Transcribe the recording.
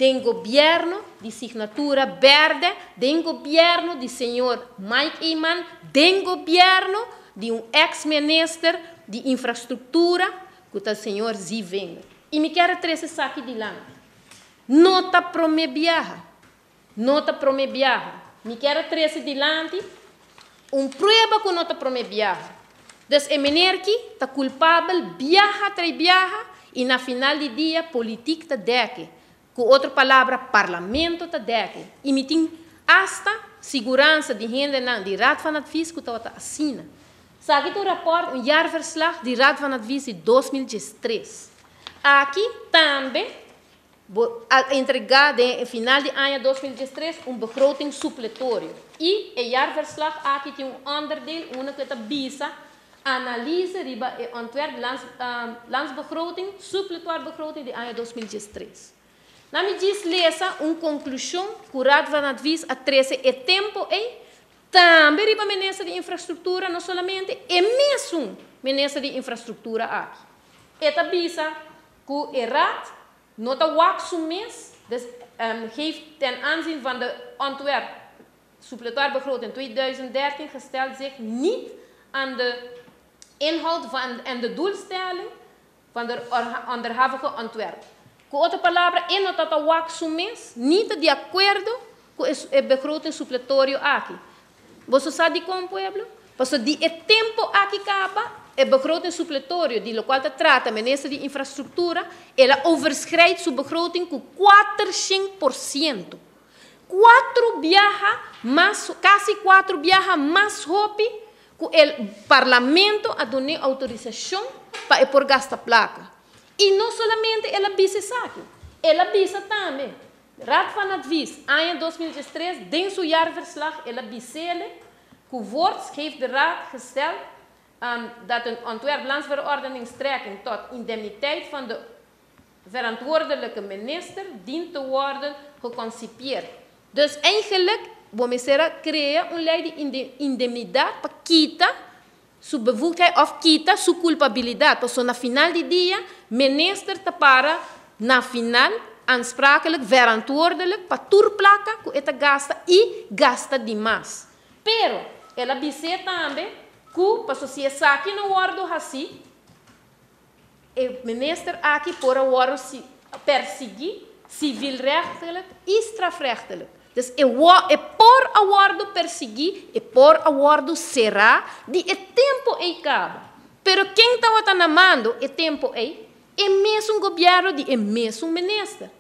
Den gobierno di signatura berde, den gobierno di señor Mike Eman, den gobierno di un ex-minister di infrastructura, cu ta señor Zievinger. Y mi kier trece esaki dilanti. No ta prome biaha. No ta prome biaha. Mi kier trece dilanti un prueba cu no ta prome biaha. Dus e meneer aki ta culpabel biaha tras biaha y na final di dia politiek ta dek. Cu otro palabra, parlamento ta dek. Y mi tin hasta seguransa di hendenan di Raad van Advies cu ta asina. Sabi un rapport, un jaarverslag di Raad van Advies di 2013. Aki tambe a entrega na final di aña 2013 un begroting supletorio. Y e jaarverslag aki tin un onderdeel, unda cu ta bisa analise riba e ontwerp landsbegroting, suppletoire begroting di aña 2013. Na mi djis lesa un conclusion cu Raad van Advies a trece e tempo ey tambe riba minister di infrastructura, no solamente e mesun minister di infrastructura aki. E ta bisa cu e raad no ta wak su mes, dus heeft ten aanzien van de ontwerp suppletoire begroting 2013 gesteld zich niet aan de inhoud van en de doelstelling van de onderhavige ontwerp. Cu otro palabra, e no ta wak su mes, niet di acuerdo cu e begroting supletorio aki. Bo sabi con, pueblo? Paso di e tempo aki caba, e begroting supletorio, di locual ta trata minister di infrastructura, el a overschrijdt su begroting cu 400%. Cuatro biaha mas, casi cuatro biaha mas hopi, cu e parlamento a duna autorisacion pa e por gasta placa. Y no solamente el a bisa esaki, el a bisa tambe. Raad van Advies, aña 2013, den su jaarverslag, el a bis'e cu voorts heeft de raad gesteld dat een ontwerp landsverordening strekking tot indemniteit van de verantwoordelijke minister dient te worden geconcipieerd. Dus eigenlijk, bo mester crea un ley di indemnidad pa kita su bevoegdheid of kita su culpabilidad. Pasobra na final di dia, minister ta para na final aansprakelijk, verantwoordelijk pa tur placa cu e ta gasta y gasta demas. Pero, el a bisa tambe cu pa si esaki no wordo haci, e minister aki por wordo persigui civilrechtelijk y strafrechtelijk. Dus e por a wordo persigui, e por a wordo sera di e tempo ey caba. Pero ken tabata na mando e tempo ey? E mesun gobierno di e mesun minister.